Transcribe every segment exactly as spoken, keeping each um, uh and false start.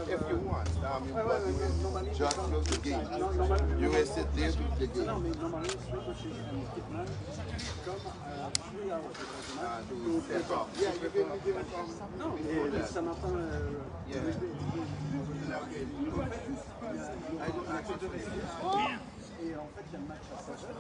If you want, um, you, but you just close the gate. You will sit there with the gate. Ah, do it. D'accord. Yeah, you give me, give me from. Non, mais ça m'a pas, euh, yeah. Et en fait, il y a le match à seize heures.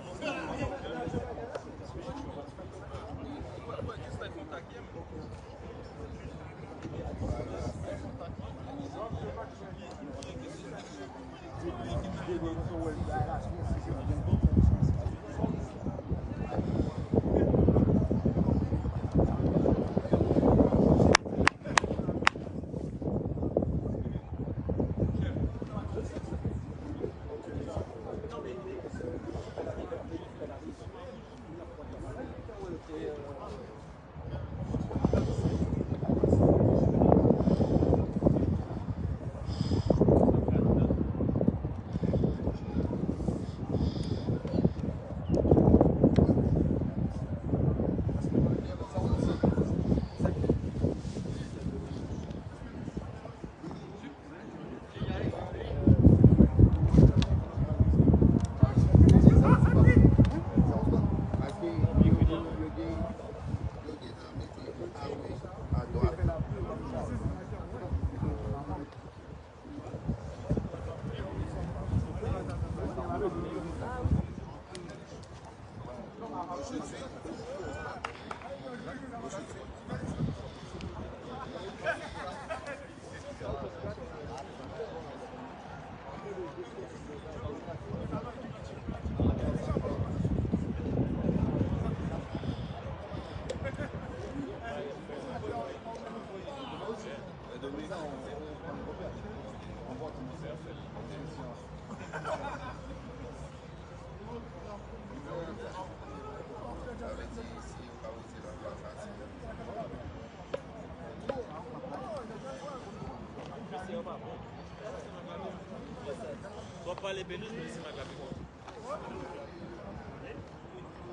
W ap pale Pelus, men se Mac la pi bon.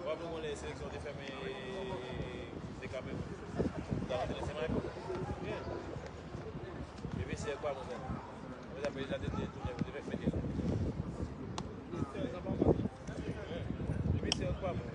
W ap konnen seleksyon te fèmen de kanmenm. Ou ta kontinye se Mac? Epi se kwa, monchè? Mwen ap deja te tounen, te fèk mete l. Epi se kwa, bon.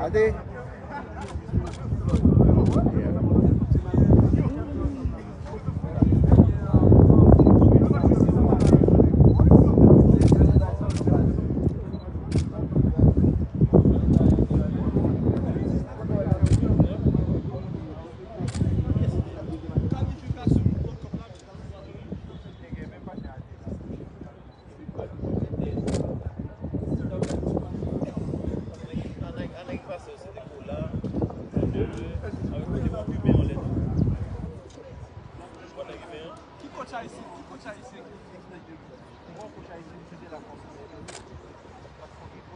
Ade. Ki coach ayisyen? Ki coach ayisyen ki fèk nèg yo?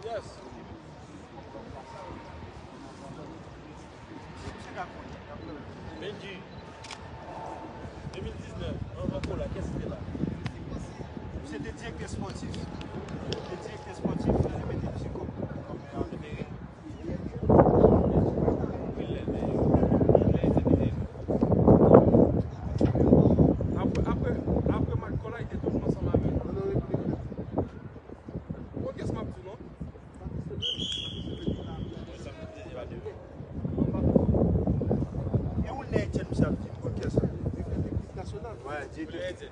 Yes. Benji, de mil diznèf, anvan Kola, kiyès ki te la? Se te direktè spòtif. Se te direktè spòtif, yo mete misye kòm, kòm, euh, Apre, apre, apre match Kola, li te toujou ansanm avè nou. Bon, kiyès m ap di non? E ou nèg Etienne, misye ap di, bon, kiyès sa? Wè, direktè.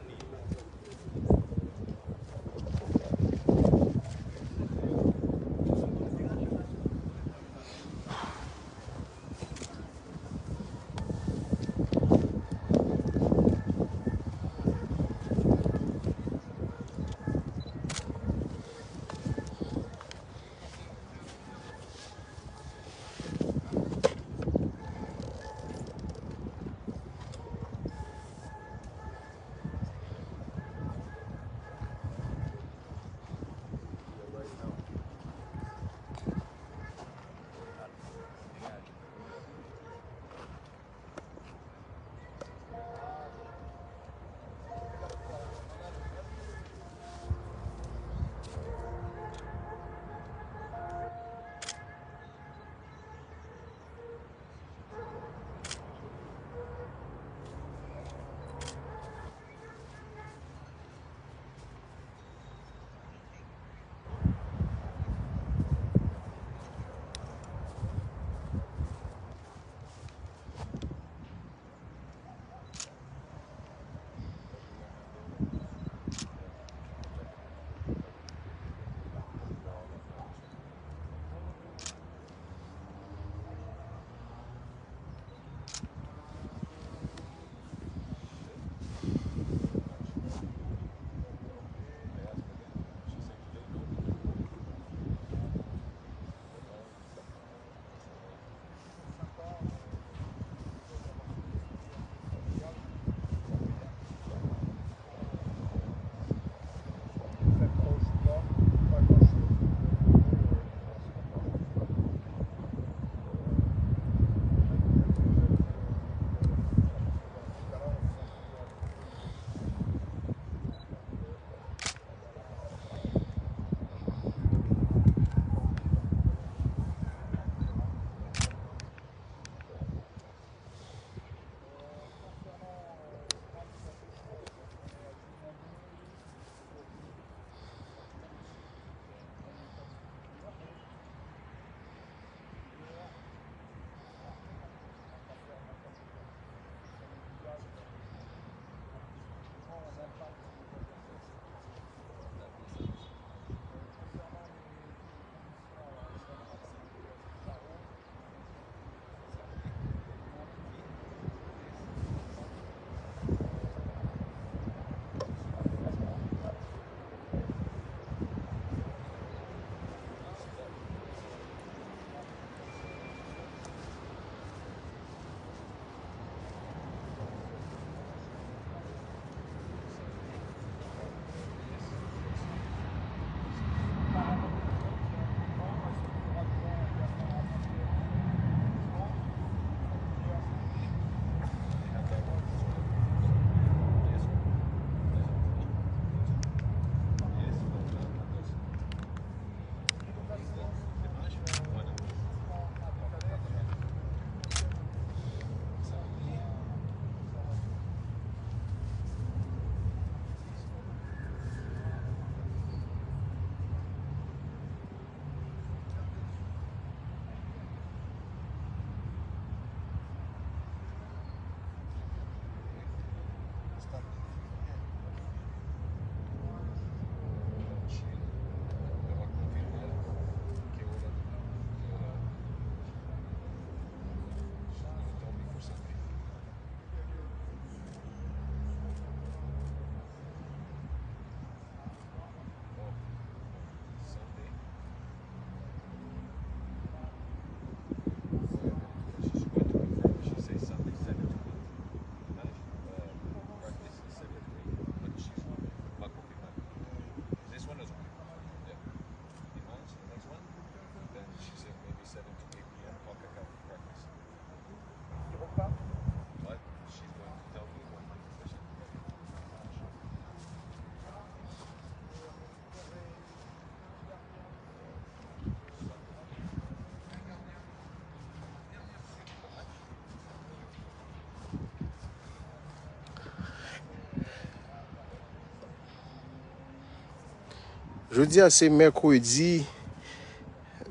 Jodi a se mèkredi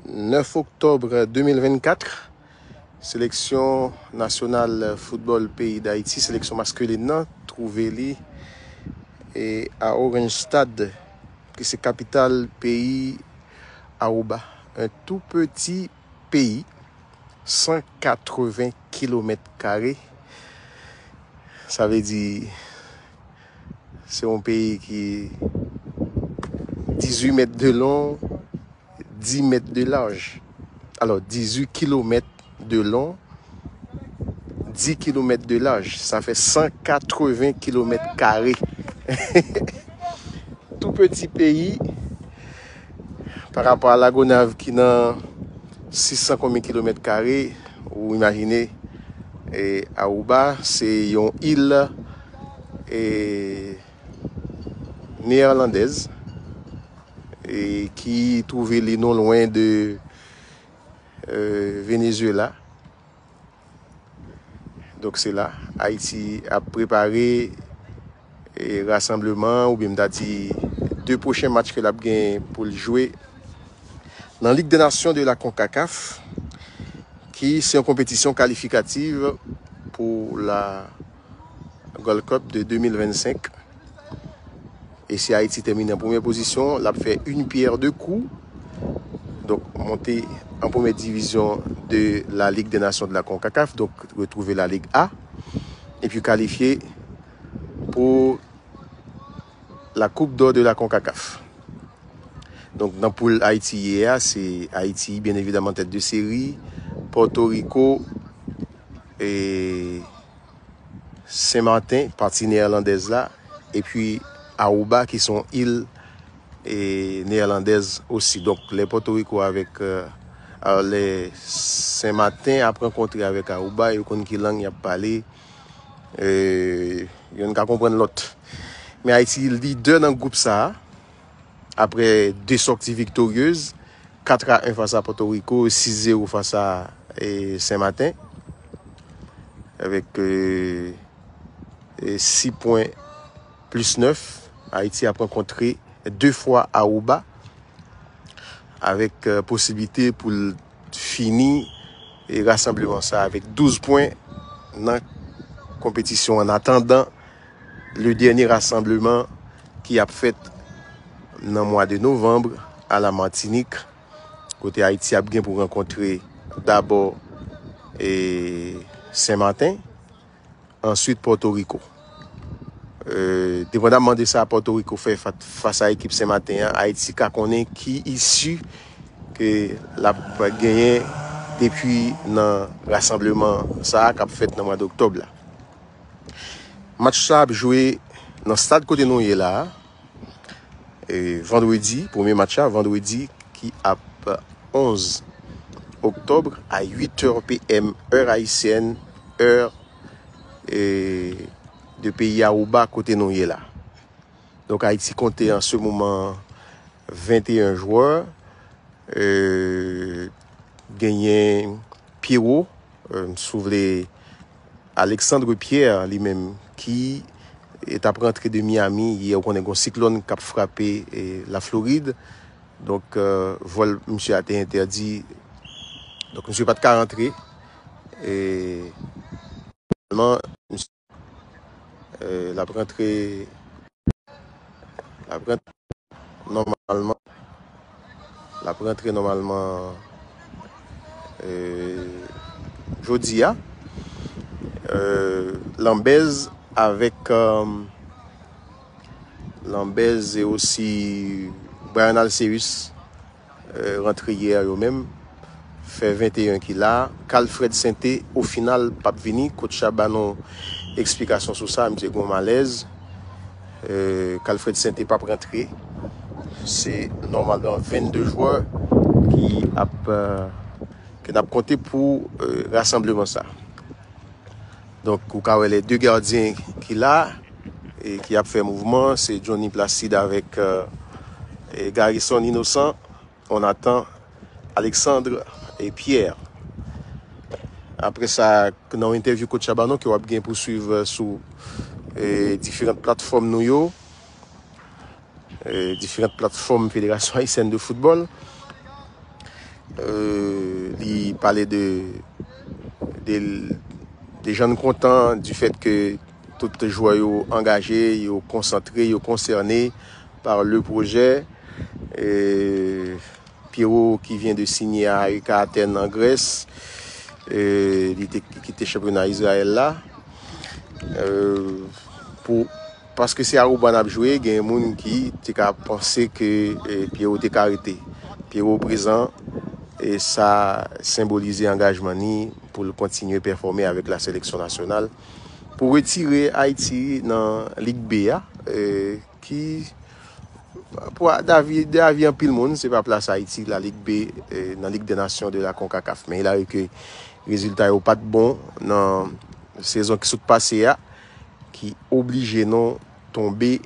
nèf oktòb de mil vennkat. Seleksyon nasyonal foutbòl peyi Dayiti, seleksyon maskelin nan, twouve li e a Oranjestad, ki se kapital peyi Aruba, un tout petit pays, san katreven kilomèt kare. Sa vle di, se yon peyi ki dizuit mèt de long, dis mèt de laj. Alò, dizuit kilomèt de long, dis kilomèt de laj. Sa fè san katreven kilomèt kare. Tou peti peyi, pa rapò a Lagonav ki nan sis san konbyen kilomèt kare, ou imajine, e, Aruba, se yon il, e, neyèlandèz, e, ki twouve li non lwen de, e, Venezuela. Donk, se la, Ayiti ap prepare, e, rasanbleman, oubyen m ta di, de pwochen match ke l ap gen pou l jwe nan Ligue des Nations de la CONCACAF, ki se yon konpetisyon kalifikatif pou la Gold Cup de de mil vennsenk. E si Ayiti tèmine an premyè pozisyon, l ap fè une pierre deux coups. Donk, monte an premyè divizyon de la Ligue des Nations de la CONCACAF, donk retwouve la Ligue A, epi kalifye pou la Coupe d'Or de la CONCACAF. Donk, nan poul Ayiti ye a, se Ayiti, byen evidaman, tèt de seri, Pòtoriko, e Sen Maten, pati neyèlandèz la, epi Aruba, ki se yon il, e, neyèlandèz osi. Donk, lè Pòtoriko avèk, e, a, lè Sen Maten ap rankontre avèk Aruba, yo konn ki lang y ap pale, e, youn ka konprann lòt. Men Ayiti lidè nan gwoup sa a, apre de sòti viktoryez, kat a en fas a Pòtoriko, sis zewo fas a, e, Sen Maten, avèk, e, e, sis pwen plis nèf, Ayiti ap rankontre de fwa Aruba, avèk, e, posiblite pou l fini, e, rasanbleman sa avèk douz pwen nan konpetisyon, an atandan le dènye rasanbleman ki ap fèt nan mwa de novanm a la Matinik, kote Ayiti ap gen pou rankontre dabò, e, Sen Maten, answit Pòtoriko. E, depandamman de sa Pòtoriko fè fa-, fas a ekip Sen Maten an, Ayiti ka konnen ki isi ke l ap genyen depi nan rasanbleman sa a k ap fèt nan mwa doktòb la. Match sa ap jwe nan stad kote nou ye la a, e, vandredi, premye match la, vandredi ki ap onz oktòb a uit è P M, è ayisyèn, è, e, de peyi Aruba kote nou ye la. Donk, Ayiti konte an se moman venteyen jwè, e, genyen Pierrot, e, si w vle, Alexandre Pierre, li menm, ki, e, t ap rantre de Miami yè, ou konnen gen yon siklòn k ap frape, e, Laflorid. Donk, e, vòl misye a te entèdi. Donk, misye pa t ka rantre. E, finalman, misye, e, l ap rantre, l ap rantre nòmalman. L ap rantre nòmalman, e, jodi a. E, Lambèz avèk, e, Lambèz e osi Bryan Alcéus, e, rantre yè yo menm, fè venteyen ki la. Calfred Sainté, o final, p ap vini. Coach la ba nou eksplikasyon sou sa, misye gen yon malèz. E, Calfred Sainté p ap rantre. Se nòmalman vennde jwè ki ap, e, ke n ap konte pou, e, rasanbleman sa. Donk, ou ka wè lè de gadyen ki la, e ki ap fè mouvman, se Johnny Placide avèk, e, e, Garrison Innocent, Jonathan, Alexandre e Pierre. Apre sa, nan yon entèvyou coach la ba nou ke w ap gen pou swiv, e, sou, e, diferan platfòm nou yo, euh, différentes plateformes Fédération Haïtienne de Football. Euh, li pale de, de, de jan l kontan du fait que tout jwè yo angaje, yo konsantre, yo konsène par le projet. Euh, Pierrot ki vyen de sinye a A E K Athènes an Grès, euh, li te kite chanpyona Izrayèl la. Euh, pou Paske se Aruba n ap jwe, gen moun ki te ka panse ke eh, Pierrot te ka rete. Pierrot prezan e sa senbolize angajman ni pou l kontinye pèfòme avèk la seleksyon nasyonal pou retire Ayiti nan Lig B a, eh, ki pou a- davi, davi anpil moun, se pa plas Ayiti la Lig B, eh, nan Lig de Nasyon de la CONCACAF. Men il arrive ke rezilta yo pa t bon nan sezon ki sot pase a, ki oblije nou tonbe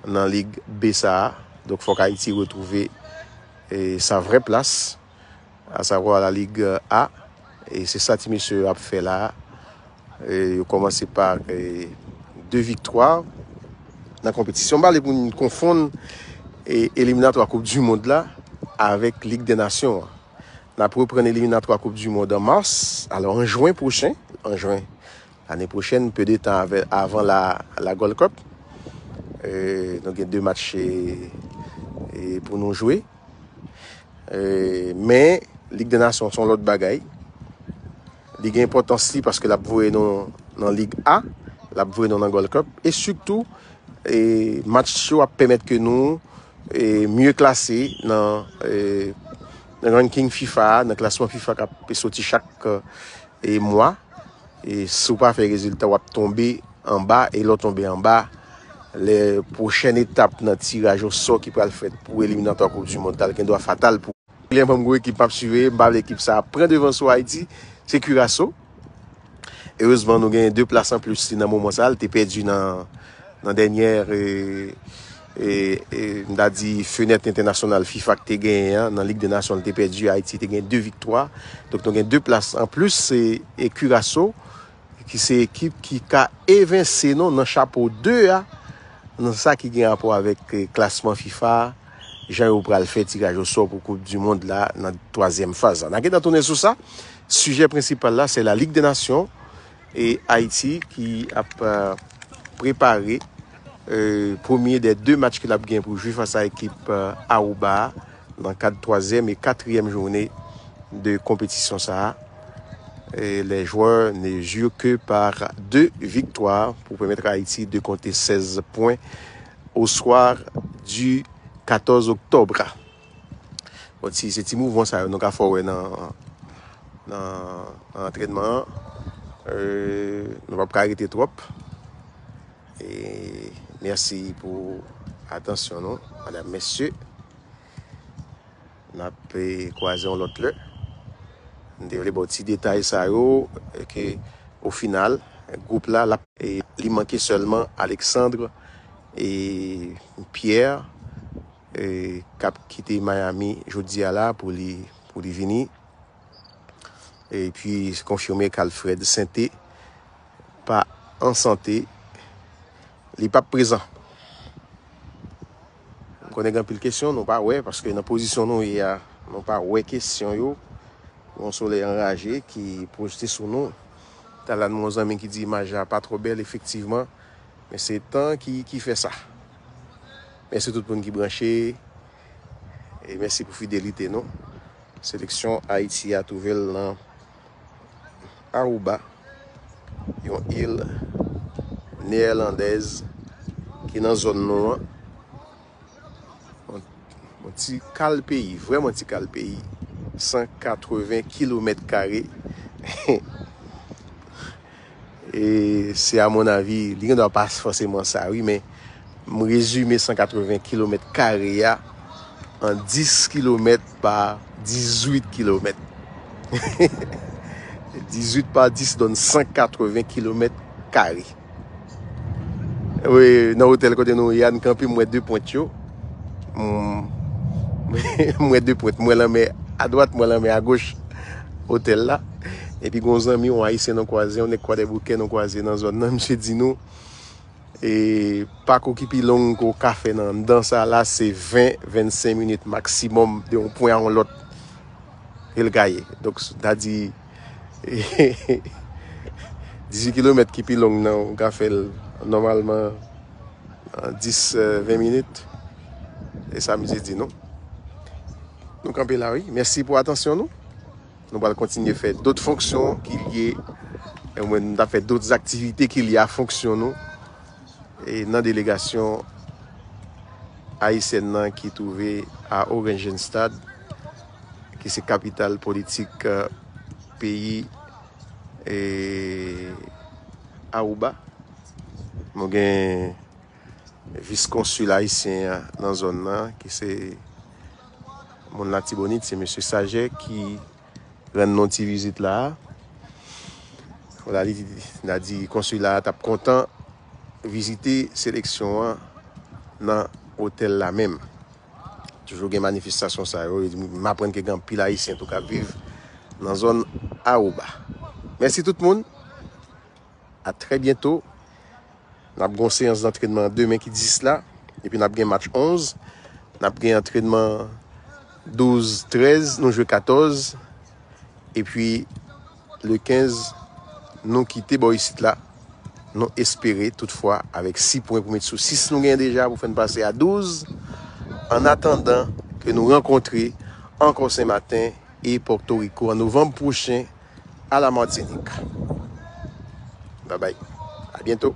nan Lig B sa a. Donk fòk Ayiti retwouve eh, sa vrè plas, asavwa la Lig A. E se sa ti mesye yo ap fè la. Eh, yo kòmanse pa eh, de viktwa nan konpetisyon. M pa vle pou n konfonn eh, eliminatwa Koup di Mond la avèk Lig de Nasyon an. N ap reprann eliminatwa Koup di Mond an mas, alò an jwen pwochen, an jwen lane pwochèn, pe de tan avè- avan la, la Gold Cup. Eh, nou gen de match eh, eh, pou nou jwe. Eh, men, Lig de Nasyon se yon lòt bagay. Li gen enpòtans li paske l ap voye nou nan Lig A, l ap voye nou nan Gold Cup. E sitou, eh, match yo ap pèmèt ke nou eh, mye klase nan eh, ranking FIFA a, nan klasman FIFA k ap soti chak eh, mwa. E si w pa fè rezilta, w ap tonbe anba. E lè w tonbe anba, lè pwochèn etap nan tiraj osò ki pral fèt pou eliminatwa Koup di Mond la, l gen dwa fatal pou Klèman m gwo ekip m ap swive, m pa vle ekip sa a pran devan sou Ayiti, se Curaçao. Erezman, nou gen de plas anplis li nan moman sa a. L te pèdi nan, nan dènyè, e, e, e, m ta di, fenèt entènasyonal FIFA k te genyen an, nan Lig de Nasyon, l te pèdi. Ayiti te gen de viktwa. Donk, nou gen de plas anplis, e, e Curaçao, ki se ekip ki ka evense nou nan chapo de a, nan sa ki gen rapò avèk, e, klasman FIFA a, jan yo pral fè tiraj osò pou Koup di Mond la nan twazyèm faz la. N a gentan tounen sou sa. Sijè prensipal la, se la Ligue des Nations e Ayiti ki ap eh, prepare eh, premye dè de match ke l ap gen pou jwe fas a ekip eh, Aruba a nan kad twazyèm e katriyèm jounen de konpetisyon sa a. Et les joueurs ne jouent que par deux victoires pour permettre à Haïti de compter seize points au soir du quatorze octobre. Bon, ti, se ti mouvman sa yo nou ka fè wè nan, nan, nan antrènman an. Euh, nou p ap ka rete twòp. E mèsi pou atansyon nou, madam, mesye. N ap eh, kwaze yon lòt lè. M te vle ba w ti detay sa yo, eh, ke o final, gwoup la, l ap, eh, li manke sèlman Alexandre e Pierre, eh, k ap kite Miami jodi a la pou li, pou li vini. Epi konfime k Alfred Sainté pa an sante, li p ap prezan. M konnen gen anpil kesyon nou pa wè, paske nan pozisyon nou ye a, nou pa wè kesyon yo. Yon solèy anraje ki pwojte sou nou. Talè a m wè yon zanmi ki di imaj la pa twò bèl, efektivman. Men se tan ki, ki fè sa. Mèsi tout moun ki branche. E mèsi pou fidelite nou. Seleksyon Ayiti a twouve l nan Aruba, yon il neyèlandèz ki nan zòn nou an. Yon, yon ti kal peyi, vrèman ti kal peyi, san katreven kilomèt kare. E se a mon avi, li gen dwa pa fòseman sa, wi, men m rezime san katreven kilomèt kare a an dis kilomèt pa dizuit kilomèt. Dizuit pa dis donn san katreven kilomèt kare. Wi, nan otèl kote nou ye a, n kanpe, m wè de pwent yo. M, m wè de pwent. M wè lanmè adwat, m wè lanmè agoch otèl la. Epi gon zanmi, yon ayisyen nou kwaze, yon nèg Kwadèboukè nou kwaze nan zòn nan. Misye di nou, E pakou ki pi long ke w ka fè nan anndan sa la, se ven, vennsenk minit maksimòm, de yon pwen a yon lòt ke l ka ye. Donk, sa di, dizuit kilomèt ki pi long nan, ou ka fè l nòmalman an dis, ven minit. E sa misye di nou. Nou kanpe la, wi. Mèsi pou atansyon nou. Nou pral kontinye fè dòt fonksyon ki lye, e mwen, nou ta fè dòt aktivite ki lye a fonksyon nou, e nan delegasyon ayisyèn nan ki twouve a Oranjestad, ki se kapital politik, eh, peyi, eh, Aruba. Nou gen vis konsil ayisyen an nan zòn nan, ki se moun Latibonit, se mesye Sajè ki rann nou ti vizit la. Vwala, li, li ta di konsil la t ap kontan vizite seleksyon an nan otèl la menm. Toujou gen manifestasyon sa yo. M aprann ke gen anpil ayisyen tou k ap viv nan zòn Aruba. Mèsi tout moun. A trè byento. N ap gen yon seyans dantrenman demen ki dis la. Epi n ap gen match onz. N ap gen antrenman douz trèz. Nou jwe katòz. Epi le kenz, nou kite bò isit la. Nou espere, toutfwa, avèk sis pwen pou met sou sis nou genyen deja, pou fè n pase a douz, an atandan ke nou rankontre ankò Senmaten e Pòtoriko an novanm pwochen a la Matinik. Babay. A byento.